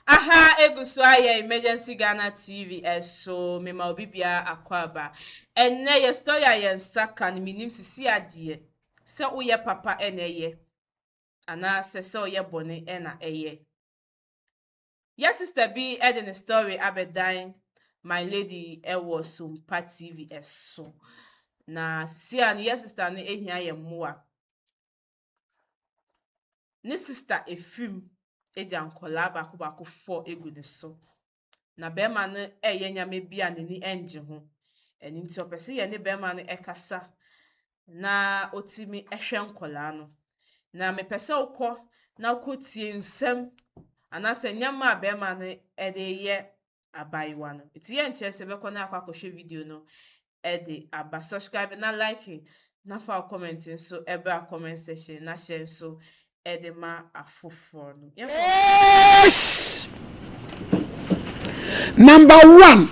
Aha egu so ayɛ Emergency Ghana TV ɛso mema obi biara akɔ aba. Ɛnnɛ yɛ story a yɛn nsa ka no, menim sisi adeɛ sɛ woyɛ papa ɛna ɛyɛ anaasɛ sɛ woyɛ bɔne ɛna ɛyɛ. Yɛ sister bi ɛde ne story abɛdan my lady ɛwɔ Sompa TV ɛso. Na sisi a no, yɛ sister no ehia yɛ mmoa. Ne sister efirim agya nkɔlaa baako baako four egu ne so. Na bɛrima no ɛyɛ nyame bi a n'ani ɛngye ho. Ɛno nti ɔpɛ sɛ yɛne bɛrima no ɛkasa na otimi ɛhwɛ nkɔlaa no. Na mepɛ sɛ wokɔ na wokɔtie nsɛm anaasɛ nneɛma a bɛrima no ɛde yɛ abaayewa no. Nti yɛnkyerɛ sɛ bɛkɔ na akɔ akɔhwɛ video no ɛde aba. Subscribe na like na fa wo comment nso ɛbra comment section na hyɛ nso ɛde ma afoforɔ no. Yɛnkɔ. Yes. Number one.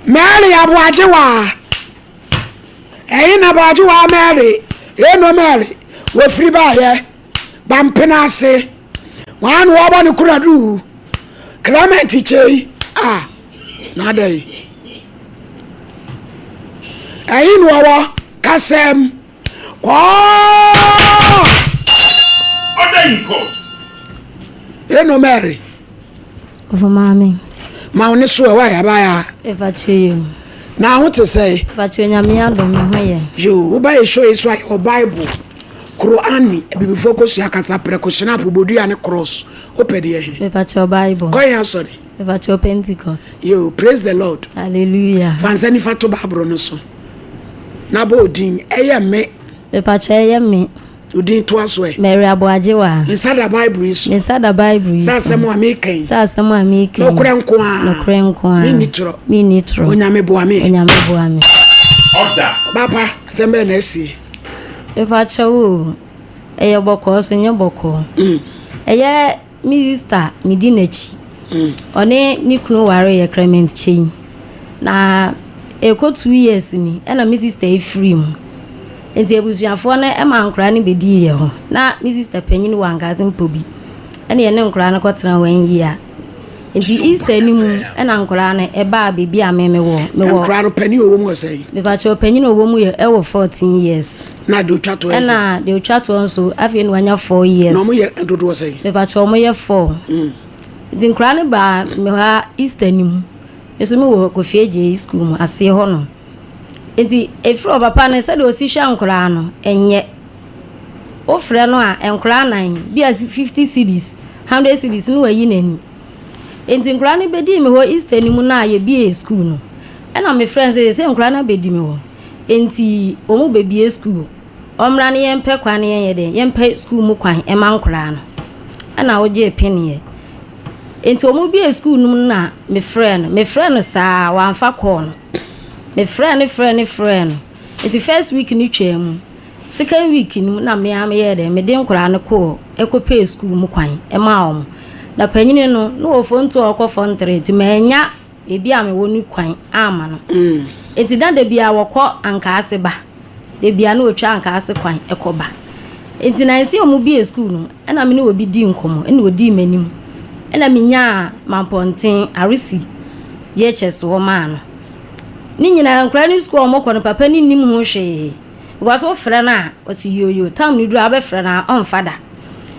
Mary Aboagyewa. Ɛyi na Aboagyewa Mary. Eno Mary. Wofiri baayɛ. Bampena ase. Wɔn a wɔbɔ ne kuradu. Clement Kyei. Ah. Na ada yi. Ɛyi na wɔwɔ kasɛm. Kɔɔ. Order in court. Eno Mary. Ɔfo maame. Ma wo ne so ɛwɔ ayabaya. Efa kyɛ yi. Na ho te sɛ. Efa kyɛ, Nyame adom, me ho yɛ. Yo, woba yɛ show yi so a, yɛwɔ Bible, Qur'ani, abibifoɔ kɔsua kasa prɛko, hyena bodua ne cross. Wopɛ deɛ he? Efa kyɛ Bible. Kɔ yɛn asɔre? Efa kyɛ Pentecost. Yo, praise the Lord. Hallelujah. Fa nsa nifa to Bible no so. Na bɔ odin, ɛyɛ me. Efa kyɛ, ɛyɛ me. Odin toa so ɛ. Mary Aboagyewa. Me nsa da Bible yi so. Me nsa da Bible yi so. Sɛ asɛm a meka yi. Sɛ asɛm a meka yi. Nokorɛ nko ara. Nokorɛ nko ara. Menni torɔ. Menni torɔ. Onyame boa me. Onyame boa me. Order. Papa, asɛm bɛɛ na asie? Efa kyɛ wo, ɛyɛ bɔkɔɔ so nyɛ bɔkɔɔ. Ɛyɛ me sister, medi n'akyi. Ɔne ne kunu ware yɛ Clement Kyei. Na ɛkɔ 2 years ni ɛna me sister efiri mu. Nti abusuafoɔ no ɛma nkwaraa no bɛdii yɛ hɔ. Na me sister panyin wɔ Ankaase mpo bi. Ɛna yɛne nkwaraa no kɔtena hɔ yie. Nti Easter ni mu ɛna nkwaraa no ɛbaa beebi a me mewɔ. Mewɔ. Nkora no, pani ɔwɔ mu wɔ sɛn? Mepakyɛw, panyin a ɔwɔ mu yɛ ɛwɔ 14 years. Na de otwa toɔ yɛ sɛn? Ɛna deɛ otwa toɔ nso, afei na wanya 4 years. Na ɔmo yɛ dodoɔ sɛn? Mepakyɛw, ɔmo yɛ four. Nti nkwaraa no baa me hɔ ha Easter ni mu. Nso mi wɔ Kofi Agye school mu aseɛ hɔ no. Nti efiri ɔpapa no, sɛdeɛ osi hwɛ nkwaraa no ɛnyɛ. Wofrɛ no a, nkwaraa nan bi a 50 cedis, 100 cedis no, wayi n'ani. Nti nkwaraa no bɛdii me hɔ Easter ni mu na yɛbie school no. Ɛna mefrɛ no sɛ nkwaraa no abɛdi me hɔ. Nti wɔn bɛbie school. Ɔmmra ne yɛmpɛ kwan ne yɛnyɛ dɛ yɛmpɛ school mu kwan ɛma nkwaraa no. Ɛna wogyee peneɛ. Nti wɔn bie school no mu na mefrɛ no. Mefrɛ no saa, wamfa call no. Mefrɛ no, frɛ no, frɛ no. Nti first week no twaa mu. Second week no mu na mmea meyɛɛ dɛ mede nkwaraa no kɔɔ ɛkɔpɛɛ school mu kwan ɛmaa wɔn. Na panyin no na wɔ form two a ɔkɔ form three, nti manya ebi a mewɔ no kwan ama no. Nti na da bia wɔkɔ Ankaase ba. Da bia na otwa Ankaase kwan ɛkɔ ba. Nti na nsi wɔn bie school no, ɛna me ne obi di nkɔmɔ, ɛna odi m'anim. Ɛna menyaa Mampɔnten Aresi JHS wɔ maa no. Ne nyinaa, nkwaraa no school a wɔkɔ no, papa no nim ho hwee. Because wofrɛ no a, ɔsi yoyo. Tam no duru a, wobɛfrɛ no a, ɔmfa da.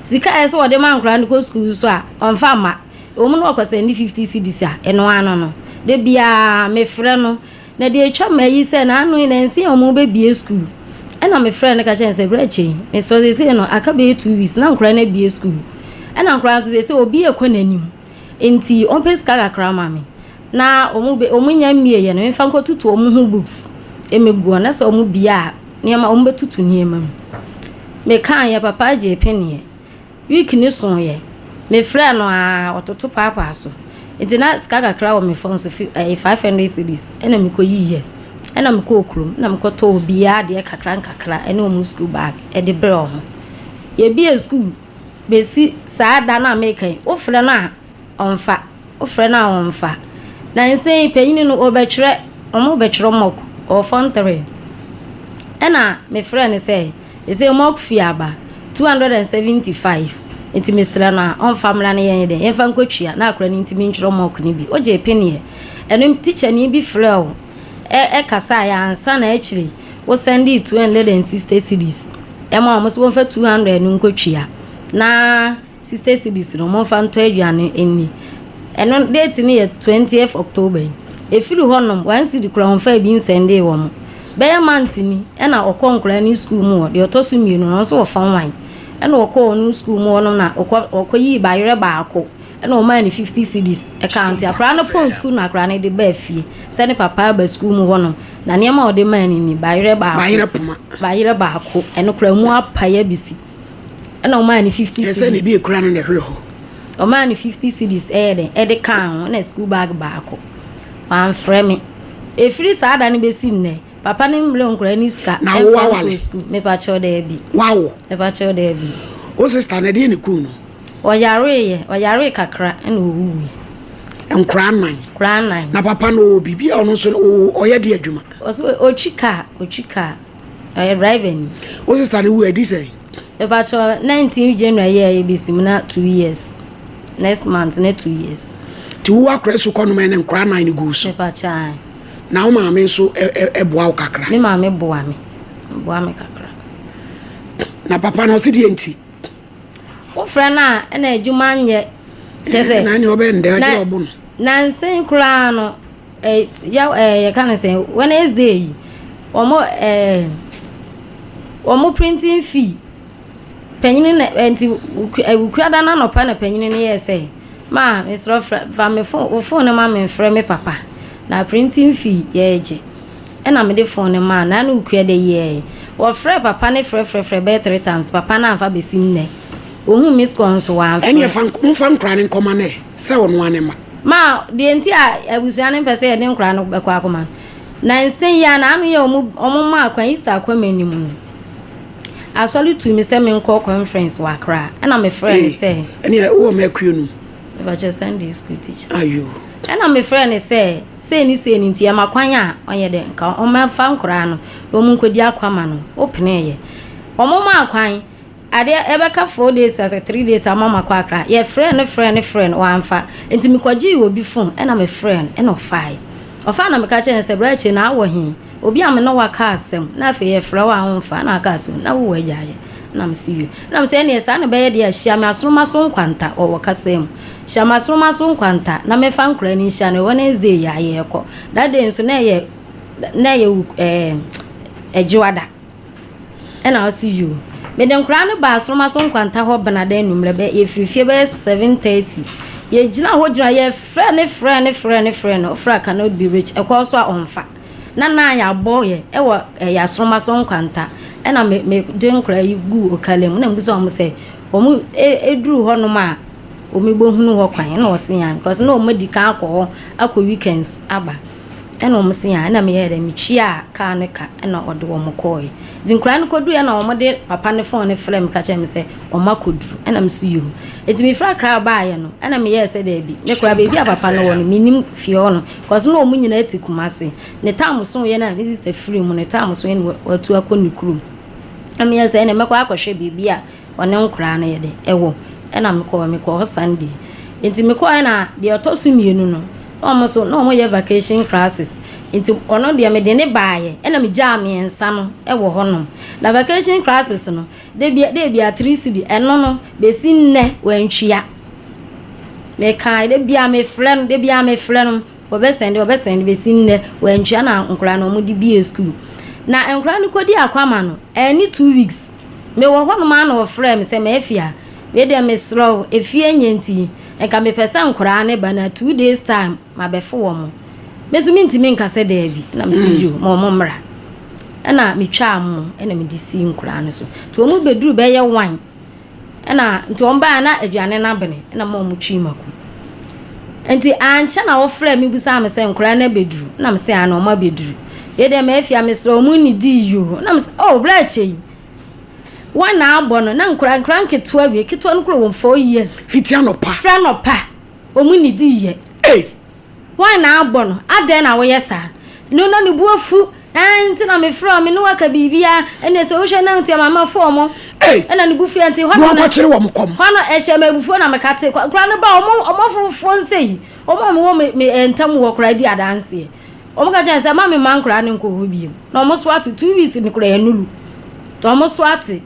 Sika a ɛsɛ sɛ wɔde ma nkwaraa no kɔ school so a, ɔmfa mma. Wɔn no wɔkɔ sɛndi 50 cedis a, ɛno ano no. Da biara mefrɛ no. Na deɛ etwa ma yi sɛ n'ano yi na nsi a wɔn bɛbie school. Ɛna mefrɛ no ka kyerɛ no sɛ berɛ akyi mesɛ sɛsɛ no aka bɛyɛ 2 weeks na nkwaraa no abie school. Ɛna nkwaraa nso sɛ obi ekɔ n'anim. Nti ɔmpɛ sika kakra ma me. Na wɔn bɛ wɔn nya mmie yɛ no, mfa nkɔtutu wɔn ho books emegu hɔ na sɛ wɔn bie a, nneɛma wɔn bɛtutu nneɛma mu. Mekaa yɛ, papa gye peneɛ. Week ne so yɛ. Mefrɛ no a, ɔtoto paapaa so. Nti na sika kakra wɔ me phone so, fi ɛyɛ 500 cedis, ɛna mekɔ yiyɛ. Ɛna mekɔɔ kurom na mekɔtɔ obiara adeɛ kakra nkakra ɛne wɔn school bag ɛde brɛ wɔn. Yɛbie school besi saa da no a meka yi, wofrɛ no a ɔmfa, wofrɛ no a ɔmfa. Na nsɛn panyin no ɔbɛtwerɛ, ɔmo bɛtwerɛ mock, ɔwɔ form three. Ɛna mefrɛ no sɛ ɛsɛ mock fee aba 275. Nti mesrɛ no a ɔmfa mmra na yɛnyɛ dɛn yɛmfa nkɔtua na akora no ntumi ntwerɛ mock no bi. Wogyee peneɛ. Ɛno tikyani bi frɛɛ wo ɛ ɛkasaeɛ ansa na akyire yi wo sɛndee 260 cedis ɛma wɔn sɛ wɔmfa 200 no nkɔtua na 60 cedis no wɔmfa ntɔ aduane nni. Ɛno date no yɛ 20th October yi. Ɛfiri hɔnom 1 cedi koraa wɔmfaa bi nsɛndee wɔn. Bɛyɛ month ni ɛna ɔkɔ nkwadaa no sukuu mu hɔ deɛ ɔtɔ so mmienu no ɔno nso wɔ form one. Ɛna ɔkɔɔ ɔno sukuu mu hɔnom na ɔkɔ ɔkɔyii bayerɛ baako ɛna ɔmaa no 50 cedis ɛka ho. Nti akwadaa no pɔn sukuu na akwadaa no de baa fie sɛ ne papa aba sukuu mu hɔnom na nneɛma a ɔde maa no ni bayerɛ baako. Bayerɛ poma. Bayerɛ baako ɛno koraa mu apae abisi. Ɛna ɔmaa no 50 Ɛsɛ na cedis. ebi ekura no na ɛhwere hɔ. Ɔmaa no 50 cedis ɛyɛ dɛn ɛde kaa ho ɛna sukuu bag baako. Wamfrɛ me. Ɛfiri saa da no bɛsi nnɛ papa no mmerɛ nkwadaa no sika Na wo ɛmfa awale? nkɔ sukuu. Mepakyɛw daabi. Wawo. Mepakyɛw daabi. Wo sister na ɛdeɛ ne kun no. Ɔyareeɛ, ɔyaree kakra ɛna ɔwuiɛ. Nkwadaa nnan. Nkwadaa nnan. Na papa no ɔwɔ biribi a ɔno nso ɔyɛ de adwuma. Ɔso ɔtwi kaa, ɔtwi kaa. Ɔyɛ driver ni. Wo sister no wu adi sɛn? Mepakyɛw 19 January yi a yɛbɛsi mu na 2 years. Next month na 2 years. Nti wo akora su kɔnom ɛne nkwadaa nnan no gu so. Mepakyɛw ae. Na wo maame nso ɛboa wo kakra. Me maame boa me. Boa me kakra. Na papa no ɔsi deɛ nti. Wofrɛ no a ɛna adwuma nyɛ. Kyɛ sɛ. Na ne ɔbɛn dɛ ɔgyina ɔbo no. Nansen koraa no ya yɛka no sɛ Wednesday yi wɔn wɔn printing fee panyini na nti wukuada no anɔpa na panyini no yɛɛ sɛ maa mesrɛ frɛ fa me phone wo phone no ma me mfrɛ me papa na printing fee yɛregye ɛna mede phone no maa na na wukuada yi yɛɛ wɔfrɛ papa ne frɛfrɛfrɛ bɛyɛ three times papa no amfa bɛsi nnɛ ohun miss call nso wamfrɛ. Ɛne ɛfa momfa nkora ne nkɔma no ɛ sɛ ɔno ane ma. Ma deɛ nti a abusua no mpɛ sɛ yɛde nkora no bɛkɔ akɔma no na nsɛn yi a na ano yɛ ɔmo ɔmo maa kwan Easter akɔma anim no asɔre tu mi sɛ menkɔ conference wɔ Accra ɛna mefrɛ no sɛ. Ɛne wowɔ ma akuo no mu. Mepakyɛ Sunday school teacher. Ayo. Ɛna mefrɛ no sɛ sei ne sei ne nti ɛma kwan a ɔnyɛ dɛ nka ɔmɛfa nkora no na ɔmo nkɔdi akwama no wopeneeɛ ɔmo maa kwan. Adeɛ ɛbɛka 4 days asɛ 3 days ama makɔ Accra. Yɛfrɛ no frɛ no frɛ no wamfa. Nti mekɔgyee obi phone ɛna mefrɛ no ɛna ɔfae. Ɔfaa na meka kyerɛ no sɛ bra akyire na awɔ he? Obi a me ne waka asɛm na afei yɛfrɛ wo a womfa na aka asɛm na wowɔ agyaeɛ. Na mese yo. Na mese ɛneɛ saa na ɛbɛyɛ deɛ a hyia me asoroma so nkwanta ɔwɔ kasa mu. Hyia me asoroma so nkwanta na mefa nkora no nhyia no Wednesday yi a yɛrekɔ. That day nso na ɛyɛ na ɛyɛ ɛɛ Ɛdwoada. Ɛna ɔse yoo. Mede nkwadaa no baa Asoroma so nkwanta hɔ benada anwummerɛ bɛ yɛfiri fie bɛyɛ 7:30. Yɛgyina hɔ gyina yɛfrɛ ne frɛ ne frɛ ne frɛ no ɔfrɛ cannot be reached ɛkɔɔ so a ɔmfa. Na na yɛabɔ yɛ ɛwɔ ɛyɛ Asoroma so nkwanta ɛna me me de nkwadaa yi guu okala mu na mebisa wɔn sɛ wɔn ɛduru hɔnom a wɔn bɛhunu hɔ kwan ɛna wɔse yan because na wɔn adi kan akɔ hɔ akɔ weekends aba. Ɛna wɔn se aa ɛna meyɛɛ dɛ metuaa kaa no ka ɛna ɔde wɔn kɔɔɛ. Nti nkwadaa no kɔduruiɛ ɛna wɔn de papa no phone no frɛɛ me ka kyerɛɛ me sɛ wɔn akɔduru ɛna me se yoo. Nti mefiri Accra baeɛ no ɛna meyɛɛ sɛ daabi me koraa baabi a papa no wɔ no mennim fie hɔ no cause na wɔn nyinaa te Kumasi. Ne time soeɛ no a me sister firii mu no time soeɛ na watu akɔ ne kurom. Ɛna meyɛɛ sɛ ɛneɛ mɛkɔ akɔhwɛ baabi a ɔne nkwadaa no yɛ dɛ ɛwɔ ɛna mekɔɔ mekɔɔ hɔ Sunday nti mekɔɔ ɛna deɛ ɔtɔ so mmienu no na wɔn nso na wɔn yɛ vacation classes nti ɔno deɛ mede ne baayɛ ɛna megyaa mmiɛnsa no ɛwɔ hɔnom na vacation classes no debi debi a 3 cedi ɛno no besi nnɛ wɔntwia mekaa debi a mefrɛ no debi a mefrɛ no wɔbɛsɛnde wɔbɛsɛnde besi nnɛ wɔntwia na nkwadaa no wɔn de bie school na nkwadaa no kɔdi akwama no ɛne 2 weeks. Mewɔ hɔnom ara na wɔfrɛɛ me sɛ, Mafia, wei deɛ mesrɛ wo, efie nyɛ nti, nka mepɛ sɛ nkoraa no ba na 2 days time mabɛfo wɔn. Me nso mentumi nka sɛ daabi. Na mese yo, ma wɔn mmra. Ɛna metwaa mo ɛna mede sii nkoraa no so. Nti wɔn bɛduru bɛyɛ 1. Ɛna nti wɔn baa na aduane no abene ɛna ma wɔn twii mako. Nti ankyɛ na wɔfrɛɛ me bisaa me sɛ nkoraa no abɛduru. Na mese aane wɔn abɛduru. Wei deɛ Mafia mesrɛ wo wɔn nnidii yoo. Na mese oh berɛ akyɛ yi. Wɔn na abɔ no na nkora nkora nketewa wie ketewa no kura wɔn 4 years. Fiti anɔpa. Firi anɔpa wɔn nnidii yɛ. Ei. Wɔn na abɔ no adɛn na woyɛ saa. No na ne bu afu ɛn nti na mefrɛ me ne waka biribiara ɛnna sɛ wohwɛ na nti ama mafo wɔn. Ɛna ne bu fua nti hɔ na wɔkɔkyere wɔn kɔm. Hɔ no ɛhyɛ me abufuo na meka te nkwadaa no ba wɔn wɔn afofoɔ nsɛ yi wɔn a wɔwɔ me me ntam hɔ koraa di adanseɛ. Wɔn ka kyerɛ sɛ ma me mma nkwadaa no nkɔ hɔ biem na wɔn so ate 2 weeks no koraa ɛnuru wɔn so ate.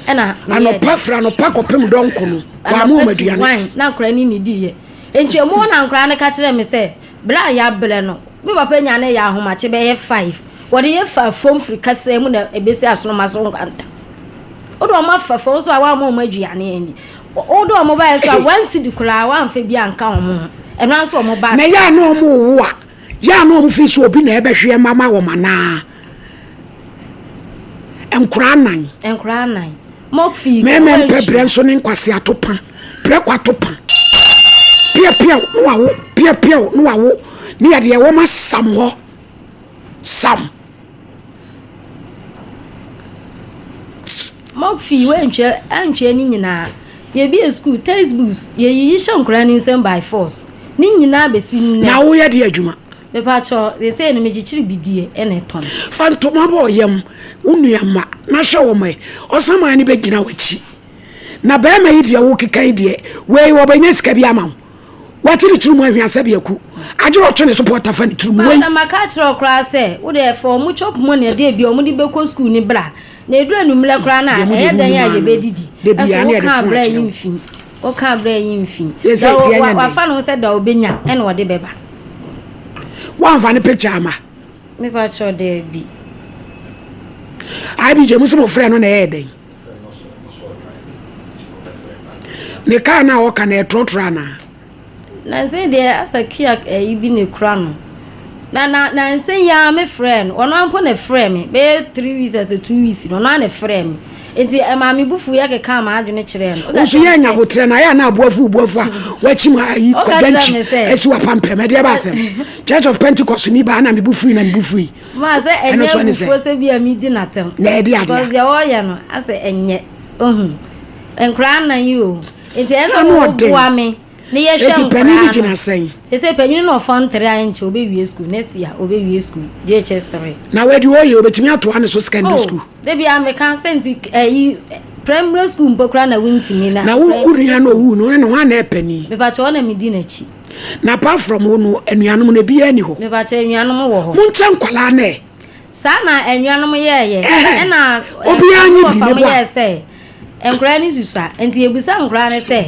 Ɛna anɔpa firi anɔpa kɔpem dɔnko no wɔama wɔn aduane. Na nkwadaa no nnidi yɛ nti emu na nkwadaa no ka kyerɛ me sɛ bere a yɛabrɛ no me papa nya ne yɛ ahomakye bɛyɛ 5 wɔde yɛ fa fam firi kasa mu na ebesi asonoma so nkwanta wode wɔn afa fam so a wɔama wɔn aduane ani wode wɔn baeɛ so a one cedi koraa wɔamfa bi anka wɔn ho ɛno ara nso wɔn ba. Na yɛ a na wɔn wo a yɛ a na wɔn fi so obi na ɛbɛhwɛ mama wɔn anaa. Nkoraa nan. Nkoraa nan. Mock fee. Mɛmɛ mpɛ brɛ nso ne nkwasi atopa. Brɛ kɔ atopa. Piapiaw no wawo. Piapiaw no wawo. Ne yɛ deɛ wɔn asam hɔ. Sam. Mock fee wɛntwɛ ɛntwɛ ne nyinaa. Yɛbie school textbooks yɛyiyi hyɛ nkoraa ne nsam by force. Ne nyinaa bɛsi nnɛ. Na woyɛ deɛ adwuma. Mepakyɛw, seesei no mekyekyere bidie na ɛtɔn. Fa ntoma bɔ ɔyam, wo nua mma, na hwɛ wɔn ɛ. Ɔsaman no bɛgyina w'akyi. Na barima yi deɛ wokeka yi deɛ, wei ɔbɛnya sika bi ama wo. Wate ne tirim ahwia sɛdeɛ aku. Agye ɔtwe ne so pɔta fa ne tirim. Wei. Pastor maka akyerɛ wo koraa sɛ, wo deɛ fa wɔn chop money ɛdeɛ bi a wɔde bɛkɔ school no bra. Na ɛduru anwummerɛ koraa no a, ɛyɛ dɛn a yɛbɛdidi. Ɛso woka aberɛ yi mfi. Woka aberɛ yi mfi. Da wafa ne ho sɛ da ɔbɛnya ɛna ɔde bɛba. Woamfa ne picture ama? Mepa kyɛw daabi. IBJ mo sɛ mo frɛ no na ɛyɛ dɛn? Ne kaa no a ɔka no ɛtrɔtrɔ anaa? Nansa yi deɛ asa kia ɛyi bi na ekura no. Na na nansa yi ara me frɛ no, ɔno ara mpo na ɛfrɛ me bɛyɛ 3 weeks asɛ 2 weeks no ɔno ara na ɛfrɛ me. Nti ɛmaa me bo fu yɛ kekaa m'adwene kyerɛɛ no. Wo nso yɛ nyabotrɛ na ayɛ a na aboafu boafu a wakyim ayi kɔdantwi asi wapampam ɛdeɛ ba asɛm. Church of Pentecost ni baa na me bo fui na me bo fui. Ma sɛ ɛnyɛ abufuo sɛ bi a medi n'atɛm. Na ɛde adeɛ. Because deɛ ɔreyɛ no asɛ ɛnyɛ ohu. Nkoraa nnan yi o. Nti ɛsɛ sɛ woboa me ne yɛhwɛ Eti panin no gyina sɛn? Sese panyin no ɔfɔ ntere a nkyɛ obewie school next year obewie school JHS 3. Na wadi hɔ yɛ obetumi atoa ne so secondary oh, school. Debi a meka sɛ nti ɛyi primary school mpo koraa na wontumi na. Na wo wo nua no owu no ne no hwan na ɛpɛ Mepakyɛ ɔna medi n'akyi. Na apart from wo no anuanom no ebiara ni hɔ. Mepakyɛ anuanom wɔ hɔ. Monkyɛ nkwalaa no ɛ. Saa na anuanom yɛɛyɛ. Ɛna obiara nye bi ne bo a. Sɛ nkwadaa no susua nti yɛbisa nkwadaa no sɛ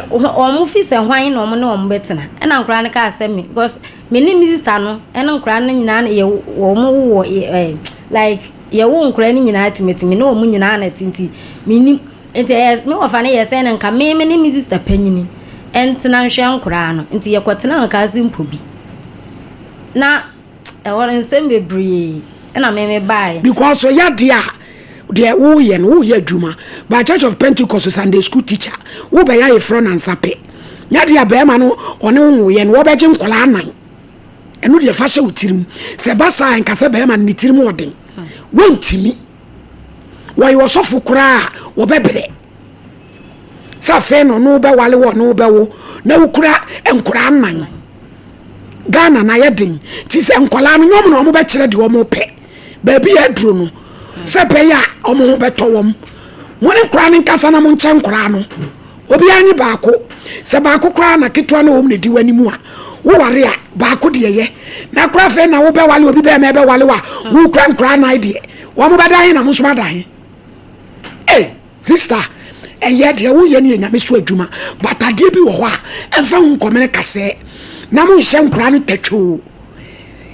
wɔn fi sɛ hwan na wɔn ne wɔn bɛtena ɛna nkwadaa no kaa sɛ me because me ne me sista no ɛne nkwadaa no nyinaa yɛ wɔn wɔ ɛɛ like yɛwo nkwadaa no nyinaa timiti me ne wɔn nyinaa na ɛte nti me nim nti ɛyɛ me wɔfa no yɛ sɛ no nka me me ne me sista panyini ɛntena nhwɛ nkwadaa no nti yɛkɔtena nka ase mpo bi na. Ɛhɔ no nsɛm bebree ɛna me me baeɛ. Because ɔyɛ adeɛ a deɛ woyɛ no woyɛ adwuma but Church of Pentecost Sunday school teacher wobɛyɛ ayeforɔ nansa pɛ nyɛ adeɛ a bɛrima no ɔne wo nwoyɛ no wɔbɛgye nkwadaa nan ɛno deɛ fa hyɛ wo tirim sɛ ɛba saa nka sɛ bɛrima no ne tirim ɔden wɔntumi wɔyɛ ɔsɔfo koraa a wɔbɛbrɛ sɛ afei na ɔno wobɛwale wɔ ɔno wobɛwo na wokura nkwadaa nan Ghana na yɛ den ti sɛ nkwadaa no nyɛ wɔn na wɔn bɛkyerɛ deɛ wɔn pɛ baabi yɛ aduro no sɛ bɛyɛ a wɔn ho bɛtɔ wɔn mo ne nkwadaa no nkasa na mo nkyɛn nkwadaa no obiara nye baako sɛ baako koraa na ketewa na wɔn na di wɔn anim a woware a baako deɛ yɛ na koraa afei na wobɛwale obi bɛrima ɛbɛwale wa wokura nkwadaa nan deɛ wɔn bɛda he na mo nso bɛda he ee. Sister ɛyɛ deɛ woyɛ no yɛ nyame so adwuma but adeɛ bi wɔ hɔ a ɛmfa ho nkɔmene kasɛɛ na mo nhyɛ nkoraa no tatwoo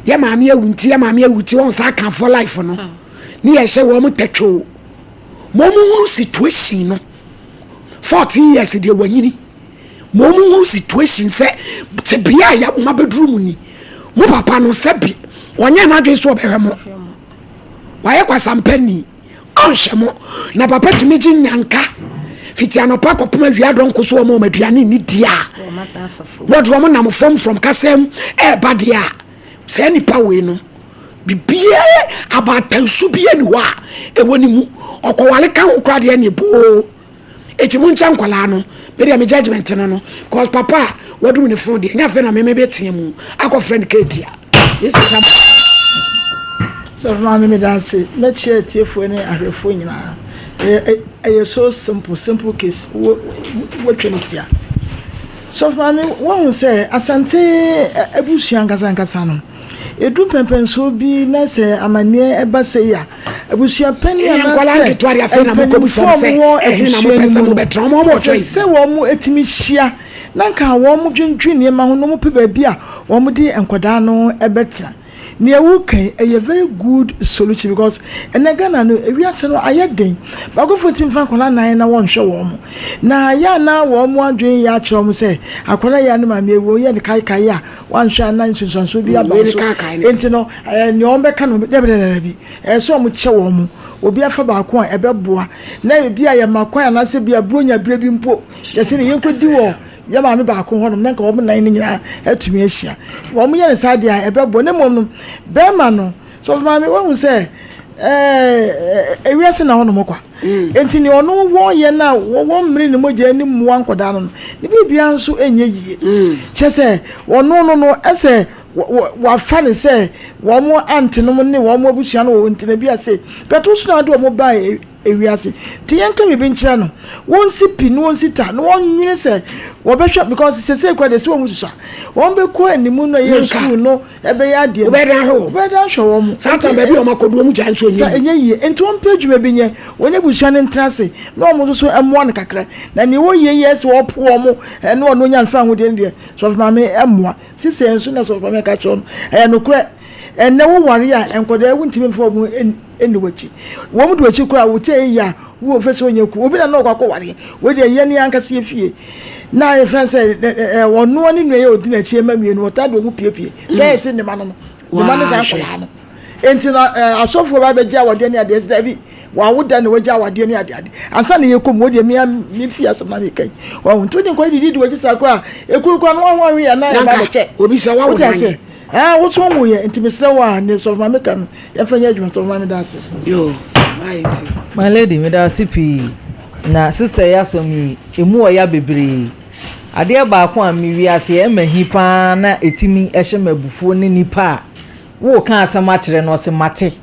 yɛ maame awu nti yɛ maame awu nti wɔn saa kan for life no ne yɛ hyɛ wɔn tatwoo mo mo hunu situation no 14 years deɛ wanyini mo mo hunu situation sɛ tebea a yɛ mo abɛduru mu ni mo papa no sɛ bi wɔnyɛ n'adwene so ɔbɛhwɛ mo wayɛ kwasampani Ɔnhwɛ mo. Na papa tumi gye nyanka fiti anɔpa kɔpem awia dɔnko so wɔn wɔn aduane nni di a wɔde wɔn nam fam from kasa mu ɛreba deɛ a saa nipa wei no biribiara abaatan bi ni hɔ a ɛwɔ ne mu ɔkɔwale ka ho koraa deɛ ne boo Eti mo nkyɛ nkwadaa no. Me deɛ me judgement no no cause papa a wadum ne phone deɛ nyɛ afei na me me bɛ teɛ mu akɔ frɛ no keetia. Mr. Chairman. Sɔfo Maame meda ase. Mɛkyia atiefoɔ ne ahwɛfoɔ nyinaa. Ɛyɛ ɛyɛ so simple, simple case. Wo wotwe ne tia. Sɔfo maame, woahu sɛ Asante abusua ankasa ankasa no, ɛduru mpɛnpɛnsoɔ bi na sɛ amanneɛ ɛba sei a, abusua panin anaasɛ mpanimfoɔ a wɔwɔ abusua no mu no, ɛsɛ sɛ wɔn tumi hyia na nka wɔn dwendwen nneɛma ho na wɔpɛ baabi a wɔde nkwadaa no bɛtena. Nea woka yi, ɛyɛ very good solution because ɛnɛ Ghana no, ewiase no ayɛ den. Baakofoɔ ntumi mfa nkwadaa nan na wɔnhwɛ wɔn. Na yɛ a na wɔn adwene yɛ akyerɛ wɔn sɛ akwadaa yi a ne maame awu, ɔyɛ no kaekae a, wanhwɛ a na nsunsuansoɔ bi aba so. Enti no, ɛɛ nea wɔbɛka no, dabi dabi dabi, ɛyɛ sɛ wɔkyɛ wɔn. Obi afa baako a ɛbɛboa. Na ebi a yɛma kwan anaasɛ bi a buronya berɛ bi mpo, yɛsɛ ne yɛnkɔdi wɔ yɛ maame baako hɔnom na nka wɔn nan no nyinaa atumi ahyia. Wɔn yɛ no saa deɛ a ɛbɛboa. Na mmom no, bɛrima no, sɔfo maame wahu sɛ ɛɛ ewiase na hɔnom kwa. Mm. Nti nea ɔno wɔyɛ no a wɔwɔ mmere ne mogya ne mmoa nkɔdaa no no, ne biribiara nso nyɛ yie. Mm. Kyɛ sɛ ɔno no no ɛsɛ wafa ne sɛ wɔn antenom ne wɔn abusua no wɔ ntina bi ase. Bɛto so na ade wɔn baa ewiase. Nti yɛnka biribi nkyerɛ no, wɔnsi pi na wɔnsi ta na wɔnwene sɛ wɔbɛhwɛ because sesei koraa deɛ sɛ wɔn susua wɔn bɛkɔ animu no ɛyɛ sukuu no ɛbɛyɛ adeɛ no wɔbɛdan ahwɛ wɔn wɔbɛdan ahwɛ wɔn. Saa tan baabi a wɔn akɔdu wɔn gya nso ɛnyɛ yie. Ɛnyɛ yie nti wɔn pɛ adwuma bi nyɛ wɔn abusua no ntena ase na wɔn nso so mmoa no kakra na nea ɛwɔ yie yɛ sɛ wɔpo wɔn ɛne wɔn onya nfa ahodeɛ no deɛ sɔfo maame mmoa sisɛ nso na sɔfo maame ka kyerɛ no ɛyɛ nokorɛ ɛnɛ wo ware a nkɔdaa wontumi mfa wɔn nni w'akyi. Wɔn di w'akyi koraa wo ti yɛ a wo fɛ sɛ ɔnyɛ kunu. Obi na na ɔkɔ akɔwareɛ. Wei deɛ yɛn ankasa yɛ fie. Na yɛfrɛ sɛ ɔnoa ne nua yɛ ɔdi n'akyi ɛma mmienu ɔtaa de wɔn piepie. Sɛ yɛsi ne ma no no. Ne ma ne saa nkɔlaa no. Enti na asɔfoɔ ba bɛgye awadeɛ ne adeɛ sɛ dabi wawo da na wagye awadeɛ ne adeade. Ansa na yɛkɔ mu wɔdeɛ mea me fie asɛm na meka yi. Wɔn nti wode nkɔlaa didi di w'akyi saa koraa ekuru koraa no wɔn ho ahwe yɛ na ɛba bɛkyɛ. Obi sɛ wawo nan. Ɛɛ wo so wo yɛ nti mesrɛ wo a ne sɔfo maame ka no yɛmfa nyɛ adwuma sɔfo maame da ase. Yoo why nti. My lady meda ase pii na sister yi asɛm yi emu ɔya bebree adeɛ baako a me wiase ɛma hi paa na ɛtumi ɛhyɛ me abufuo ne nipa a woka asɛm akyerɛ no ɔse mate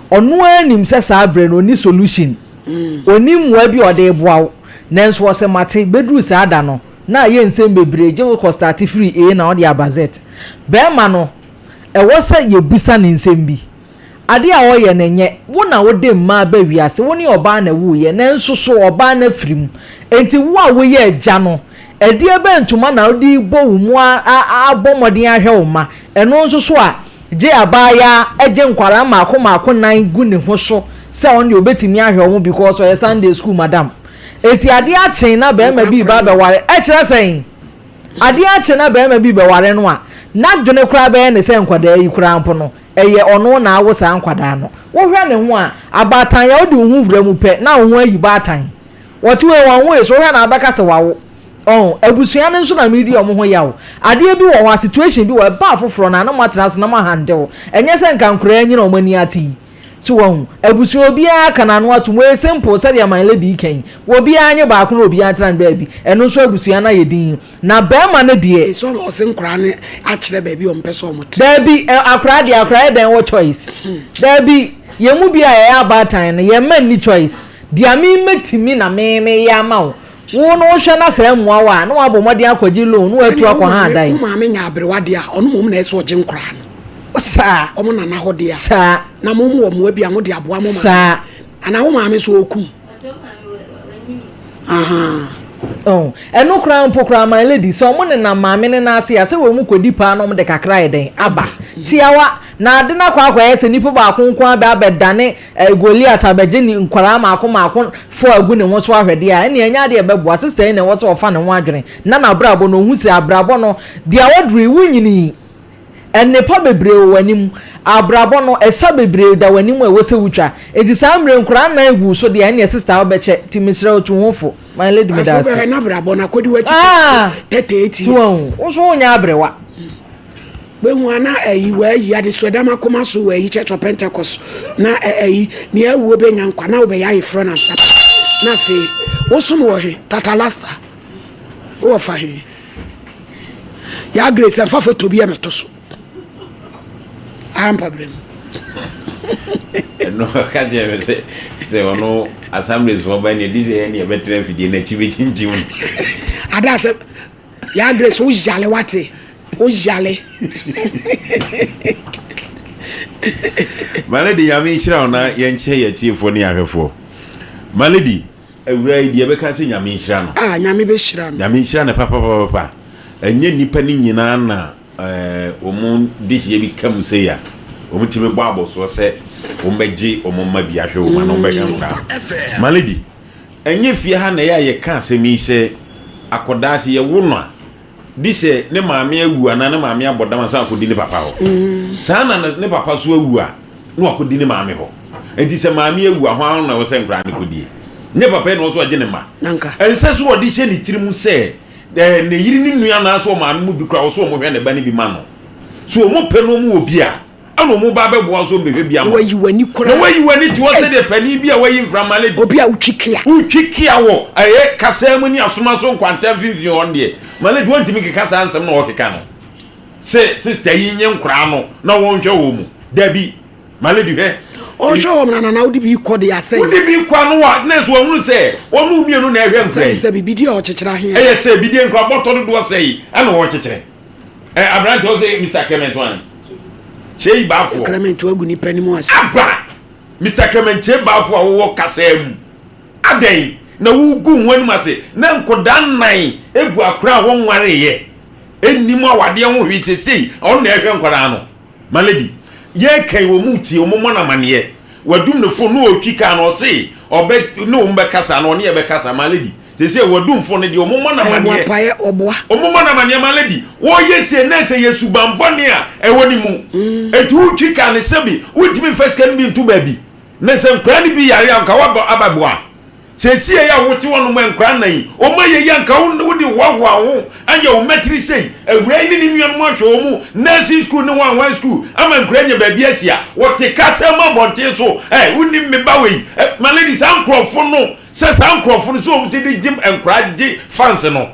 ɔno ara nim sɛ saa berɛ no ɔni solution ɔni mmoa bi a ɔde boa wo nanso ɔse mate bɛduru saa da no Na ayɛ nsɛm bebree gye wo kɔ starte firi A na wode aba Z. Bɛɛma no, ɛwɔ sɛ yɛbisa no nsɛm bi. Adeɛ a ɔyɛ no nyɛ, wo na wode mmaa ba wiase, wo ne ɔbaa na ɛwooyɛ, nanso so ɔbaa no afiri mu. Enti wo a woyɛ agya no, ɛdeɛ bɛn ntoma na wode rebɔ wo mu abɔ mmɔden ahwɛ wo mma? Ɛno nso so a, gye abaayaa gye nkwadaa mmaako mmaako nan gu ne ho so sɛ ɔno deɛ ɔbɛtumi ahwɛ wɔn because ɔyɛ Sunday school madam. Enti adeɛ akye na barima bi reba abɛware, ɛkyerɛ sɛn? Adeɛ akye na barima bi rebɛware no a, n'adwene koraa bɛyɛ ne sɛ nkwadaa yi koraa mpo no, ɛyɛ ɔno na awo saa nkwadaa no. Wohwɛ ne ho a, abaatan a wode wo ho wura mu pɛ na wo ho ayi baatan. Wɔte wei wɔn ho so, wohwɛ na wobɛka sɛ wawo. Ɔho, abusua no nso na meredi wɔn ho yaw. Adeɛ bi wɔ hɔ a, situation bi wɔ hɔ, ɛba afoforɔ no a, na moatena ase na moahandle. Ɛnyɛ sɛ nka nkoraa anyini a wɔn ani ate yi. So wahu? Abusua obiara ka n'ano atom. Wei simple sɛdeɛ my lady yi ka yi. Obiara nye baako na obiara ntena ne baabi. Ɛno nso abusua no ayɛ din. Na barima no deɛ. Nso na ɔse nkoraa no akyerɛ baabi a ɔmpɛ sɛ ɔmo te. Daabi, ɛ, akoraa deɛ akoraa yɛ dɛn wɔ choice? Daabi, yɛn mu bi a yɛyɛ abaatan no, yɛn mma nni choice. Deɛ me mɛtumi na me meyɛ ama wo. Wo no wohwɛ na sɛ ɛmmoa wo a, na wabɔ mmɔden akɔgye loan na watu Ɛnneɛ wo akɔ ha maame, adan. wo maame nya aberewa deɛ a, ɔno mmom na ɛsɛ sɛ ɔgye nkoraa no. Saa. Wɔn nana hɔ deɛ a. Saa. Na mo mo wɔ mmoa bi a mode aboa mo maame. Saa. Anaa wo maame nso ɔkum. Ahaa. Oh, ɛno koraa mpo koraa my lady, sɛ wɔn nenam maame no nan ase a, sɛ wɔn kɔdi paa na wɔn de kakra ayɛ dɛn aba. Tiawa, na ade no akɔ akɔyɛ sɛ nipa baako nko ara bɛ abɛdane eh, Goliath abɛgye ne nkwadaa mmaako mmaako fo agu ne ho so ahwɛdeɛ a, ɛnneɛ ɛnyɛ adeɛ a ɛbɛboa. Sista yi na ɛwɔ sɛ ɔfa ne ho adwene na n'abrabɔ no, ɔhu sɛ abrabɔ no, deɛ waduru yi, wonyinii. Nnepa bebree wɔ w'anim. Abrabɔ no, ɛsa bebree da w'anim a ɛwɔ sɛ wotwa. Enti saa mmerɛ yi, nkwadaa nnan gu wo so deɛ a, ɛnneɛ sista wobɛkyɛ. Nti mesrɛ wo, tu wo ho fo. My lady, meda Afei ase. wobɛhwɛ n'abrabɔ no akɔdi w'akyi Ah! 38 So years. wahu? Wo nso wonyɛ aberewa. Bɛhu a na ayi wɔayi adesoa akoma so wɔayi Church of Pentecost na ayi nea awuo bɛnya nkwa na wobɛyɛ ayeforɔ na nsa na afei wosom wɔ he tatalasta wowɔ fa he ya grace ɛmfa foto bi ɛmɛto so arampa berɛ mu. Ɛno ɔka kyerɛ me sɛ sɛ ɔno assemblies foɔ ba ne ɛdi sɛ yɛne yɛbɛtena afidie no akyi bɛkyinkyim no. Ada sɛ ya Grace wo yale wate wo yale. My lady nyame nhyira wo na yɛnkyɛ yɛ atiefoɔ ne ahwɛfoɔ. My lady awura yi deɛ ɛbɛka sɛ nyame nhyira no. Ah nyame bɛhyira no. Nyame nhyira no papapapa. Ɛnyɛ nnipa no nyinaa na wɔn dehyeɛ bi ka mu sei a, wɔtumi bɔ abɔsoɔ sɛ wɔbɛgye wɔn mma bi ahwɛ wɔn anaa wɔbɛhwɛ nkwadaa. My lady, ɛnyɛ fie ha na ɛyɛ a yɛka asɛm yi sɛ akwadaa sɛ yɛwo no a, di sɛ ne maame awu anaa ne maame abɔ dam ansa akɔdi ne papa hɔ. Saa na ne papa so awu a, na wakɔdi ne maame hɔ. Nti sɛ maame awu a, hwan na ɛwɔ sɛ nkwadaa no kɔdie? Nyɛ papa yi na ɔwɔ sɛ ɔgye ne mma. Ɛnsɛ sɛ ɔde hyɛ ne tirim sɛ Ɛɛ, ne yere ne nua anaasɛ ɔmaame mu bi koraa, ɔsɛ wɔhwɛ ne ba no bi ma no. So wɔpɛ no wɔn wɔ bi a, ɛna wɔn ba bɛboa so bɛhwɛ bi ama. Na wayi w'ani koraa. Na wayi w'ani te hɔ sɛdeɛ panin bi a wayi mframa lady. Obi a wotwi kia. Wotwi kia wɔ ɛyɛ kasaa mu ne asoma so nkwanta mfimfini hɔ no deɛ, ma lady wɔntumi keka saa nsɛm na ɔkeka no. Sɛ sista yi nye nkoraa no na wɔnhwɛ wɔn mu. Dabi. My lady hwɛ. Ɔhwɛ wɔn na nana wode bi kɔ de asɛe. Wode bi kɔ ano a na nso wɔhunu sɛ wɔn mmienu na ɛhwɛ nkura yi. Sɛ bibidie a ɔkyekyere ahe. Ɛyɛ sɛ bibidie nkura bɔtɔ dodoɔ sɛ yi ɛna wɔkyekyere. Ɛ aberante ɔsɛ Mr Clement wan. Kyei Baafoɔ. Clement wagu nipa anim ase. Aba Mr Clement Kyei Baafoɔ a wowɔ kasaa mu. Adɛn na wogu ho anim ase na nkɔdaa nnan egu akora a wɔnwareeɛ. Ɛnnim awadeɛ ho hwee sesei ɔno na ɛhwɛ nkwadaa no. My lady, yɛreka yi wɔn retie, wɔn mmɔ no amaneɛ. Wadum ne phone na ɔretwi car no, ɔse ɔbɛ ne wɔn bɛkasa na ɔne yɛ bɛkasa. My lady, seesei wadum phone no deɛ wɔn mmɔ no amaneɛ. Ɛboapaeɛ, ɔboa. Wɔn mmɔ no amaneɛ, my lady. Wɔreyɛ sie na ɛsɛ yɛ suban bɔne a ɛwɔ ne mu. Enti wotwi car no sɛbi wontumi mfa sika no bi nto baabi. Na sɛ nkwadaa no bi yare a nka waba abɛboa. Seesei a wote hɔnom a nkwadaa nnan yi, wɔn ayɛ yi anka wode hoahoa wo ho ayɛ wo mmatiri sei. Awuraa yi ne ne nuanom ahwɛ wɔn mu nursing school ne hwan hwan school ama nkwadaa anya baabi asi a, wɔte kasa mu abɔnten so. Ɛ, wonim me ba wei. Ɛ, my lady, saa nkurɔfo no, sɛ saa nkurɔfo no, sɛ wɔn sɛ de gye nkwadaa gye fans no.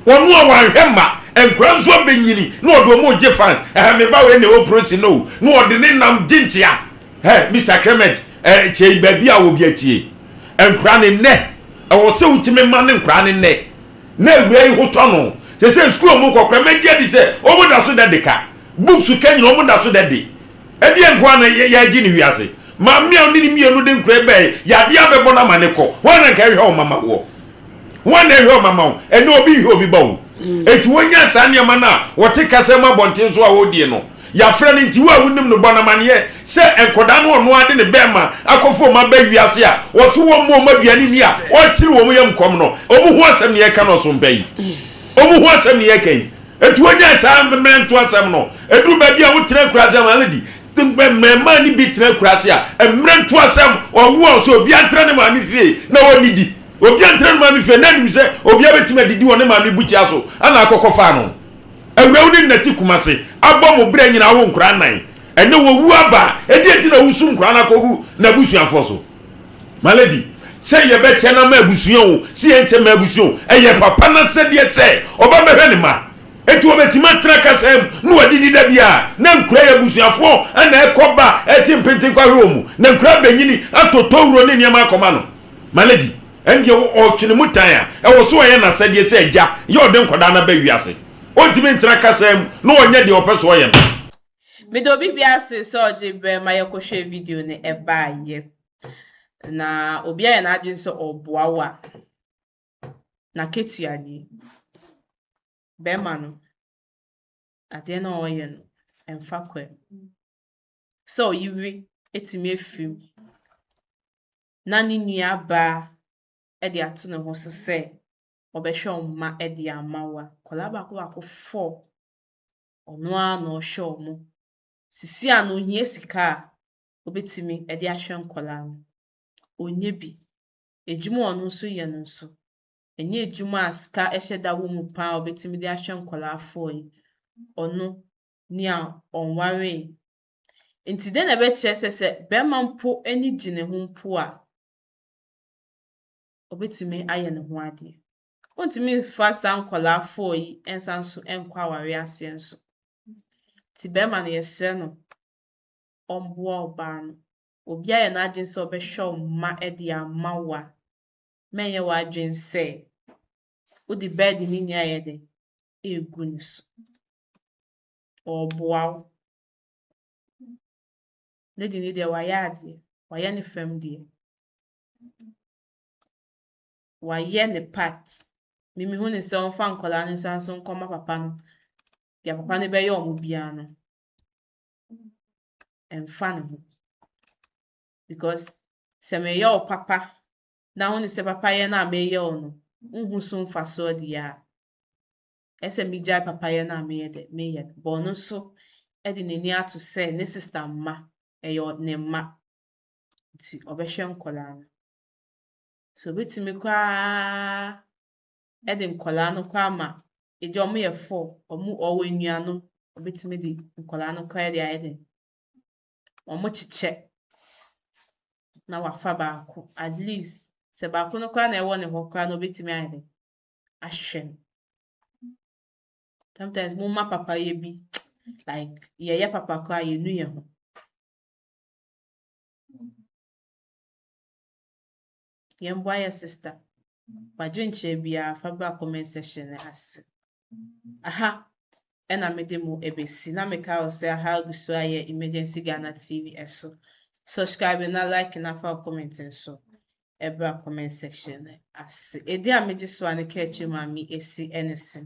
Wɔn a wɔanhwɛ mma, nkwadaa nso abɛnyini na wɔde wɔn regye fans. Ɛhɛ, me ba wei na ɛwɔ prosi no o, na wɔde ne nam gye nkyea. Hey, Mister Clement, eh, tie baabi a wɔ bi atie. Nkura ne nnɛ, ɛwɔ sɛ wotumi ma ne nkura ne nnɛ. Na awura yi ho tɔ no. Sɛ sɛ sukuu ɔmo kɔ kora, mɛgye adi sɛ ɔmo da so dɛ de ka. Books ka nyina ɔmo da so dɛ de. Ɛdeɛ nkoa na yɛgye ne wiase. Maame a ɔne ne mmienu de nkura yi bɛɛ, yadeɛ abɛbɔ no ama ne kɔ. Hwan na nka ɛhwɛ wo mama woɔ? Hwan na ɛhwɛ ɔma ma wo? Ɛnɛ obi nhwɛ obi ba o. Enti wonya saa nneɛma no a wɔte kasa mu abɔnten so a wɔredie no, yɛafrɛ no nti wo a wonim no bɔ no amaneɛ sɛ nkwadaa no ɔno ara de ne bɛɛma akɔfa wɔn aba wiase a wɔse wɔmmɔ wɔn aduane nni a ɔkyere wɔn yam kɔm no, wɔn ho asɛm ne yɛreka no ɔsompa yi. Wɔn ho asɛm ne yɛreka yi. Enti wonyae saa mmerɛnto asɛm no. Ɛduru baabi a wotena akuraase a, lady, mmarimaa no bi tena akuraase a, mmerɛnto asɛm, ɔwo a ɔsɛ obiara ntena ne maame fie na ɔnnidi. Obiara ntena ne maame fie na nim sɛ obiara bɛtumi adidi wɔ ne maame bukyia so ana akɔkɔ faa no. Awura wo ne nnɛte Kumase abɔ mo berɛ nyinaa wo nkoraa nnan. Ɛnɛ wɔwu aba a, ɛdeɛn nti na wosu nkoraa no akɔgu n'abusuafoɔ so? My lady, sɛ yɛbɛkyɛ no ama abusua o, sɛ yɛnkyɛ mma abusua o, ɛyɛ papa no asɛdeɛ sɛ ɔba bɛhwɛ ne mma. Enti wɔbɛtumi atena kasa mu na wɔadidi da biara, na nkura yɛ abusuafoɔ na ɛkɔ ba ɛte mpenten kɔ ahwɛ wɔn mu, na nkura bɛnyini atɔ towuro ne nneɛma akɔma no. My lady, ɛndeɛ ɔtwene mu tan a, ɛwɔ so ɔyɛ n'asɛdeɛ sɛ agya yɛ ɔde nkwadaa no aba wiase. Ɔntumi ntena kasa mu na ɔnyɛ deɛ ɔpɛ sɛ ɔyɛ no. Meda obi biara ase sɛ ɔgye berɛ ma yɛkɔhwɛɛ video no ɛbaeɛ. Na obi ayɛ n'adwene sɛ ɔreboa wo a, n'akatua nie. Bɛrima no, adeɛ no a ɔreyɛ no, ɛmfa kwan mu. Sɛ ɔyere atumi afiri mu na ne nuabaa de ato ne ho so sɛ ɔbɛhwɛ wo mma de ama wo a, nkwadaa baako baako four, ɔno ara na ɔhwɛ wɔn. Sisi a no ohia sika a obetumi de ahwɛ nkwadaa no, ɔnnya bi. Adwuma a ɔno nso yɛ no nso, ɛnyɛ adwuma a sika hyɛ da wɔ mu paa a obetumi de ahwɛ nkwadaa four yi. Ɔno, nea ɔnwaree. Nti dɛn na ɛbɛkyerɛ sɛ sɛ bɛrima mpo ani gye ne ho mpo a, obetumi ayɛ ne ho adeɛ? Wontumi mfa saa nkwadaa four yi nsan nso nkɔ awareɛ aseɛ nso. Nti bɛrima no yɛsrɛ no, ɔmboa ɔbaa no. Obi ayɛ n'adwene sɛ ɔbɛhwɛ wo mma de ama wo a, mɛnyɛ w'adwene sɛ wode burden no nyinaa ayɛ dɛn egu ne so. Ɔreboa wo. Lady no deɛ wayɛ adeɛ, wayɛ ne fam deɛ. Wayɛ ne part. Me mehu ne sɛ ɔmfa nkwadaa no nsa nso nkɔma papa no. Deɛ papa no bɛyɛ wɔn biara no, ɛmfa ne ho. Because sɛ meyɛ wo papa na wohu ne sɛ papayɛ no a meyɛ wo no, wonhu so mfasoɔ deɛ a, ɛsɛ megyae papayɛ no a meyɛ dɛ meyɛ no. But ɔno nso de n'ani ato sɛ ne sister mma, ɛyɛ ne mma. Nti ɔbɛhwɛ nkwadaa no. Sɛ obetumi koraa de nkwadaa no koraa ama ebi a wɔyɛ four, wɔn ɔwɔ enuanom, obetumi de nkwadaa no koraa de ayɛ dɛn, wɔkyekyɛ na wafa baako. At least sɛ baako no koraa na ɛwɔ ne hɔ koraa na obetumi ayɛ dɛn ahwɛ no. Sometimes momma papayɛ bi like yɛyɛ papa koraa yɛnu yɛn ho. Yɛmboa yɛ sister. W'adwenkyerɛ biara fa bra comment section no ase. Aha ɛna mede mo ɛbɛsi na meka wo sɛ aha gu so ayɛ Emergency Ghana TV ɛso. Subscribe na like na fa wo comment nso ɛbra comment section no ase. Ɛdin a megye so a ne ka akyire maame esi ɛne se.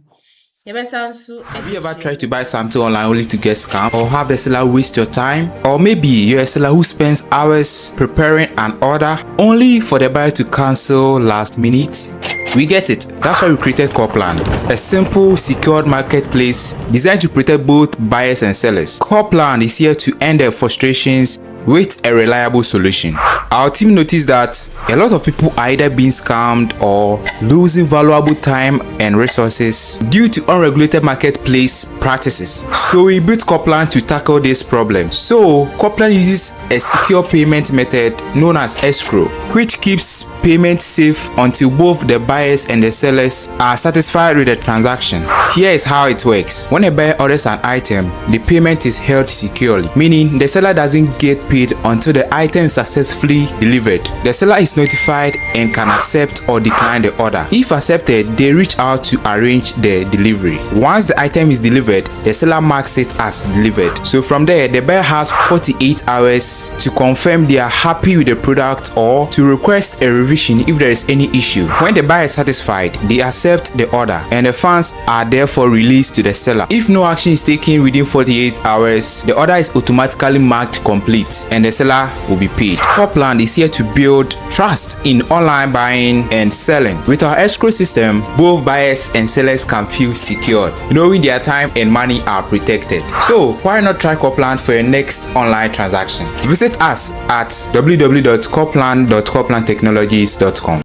Yɛbɛsan nso Have you ever tried to buy something online only to get scammed or have the seller waste your time? Or maybe you're a seller who spends hours preparing an order only for the buyer to cancel last minute? We get it. That's why we created Corplan, a simple, secured marketplace designed to protect both buyers and sellers. Corplan is here to end the frustrations with a reliable solution. Our team noticed that a lot of people are either being scammed or losing valuable time and resources due to unregulated marketplace practices. So we built Coplan to tackle this problem. So Coplan uses a secure payment method known as escrow, which keeps payment safe until both the buyers and the sellers are satisfied with the transaction. Here is how it works. When a buyer orders an item, the payment is held securely, meaning the seller doesn't get paid until the item is successfully delivered. The seller is notified and can accept or decline the order. If accepted, they reach out to arrange the delivery. Once the item is delivered, the seller marks it as delivered. So from there, the buyer has 48 hours to confirm they are happy with the product or to request a revision if there is any issue. When the buyer is satisfied, they accept the order and the funds are therefore released to the seller. If no action is taken within 48 hours, the order is automatically marked complete and the seller will be paid. Copland is here to build trust in online buying and selling. With our escrow system, both buyers and sellers can feel secured, knowing their time and money are protected. So why not try Copland for your next online transaction? Visit us at www.copland.coplandtechnologies.com.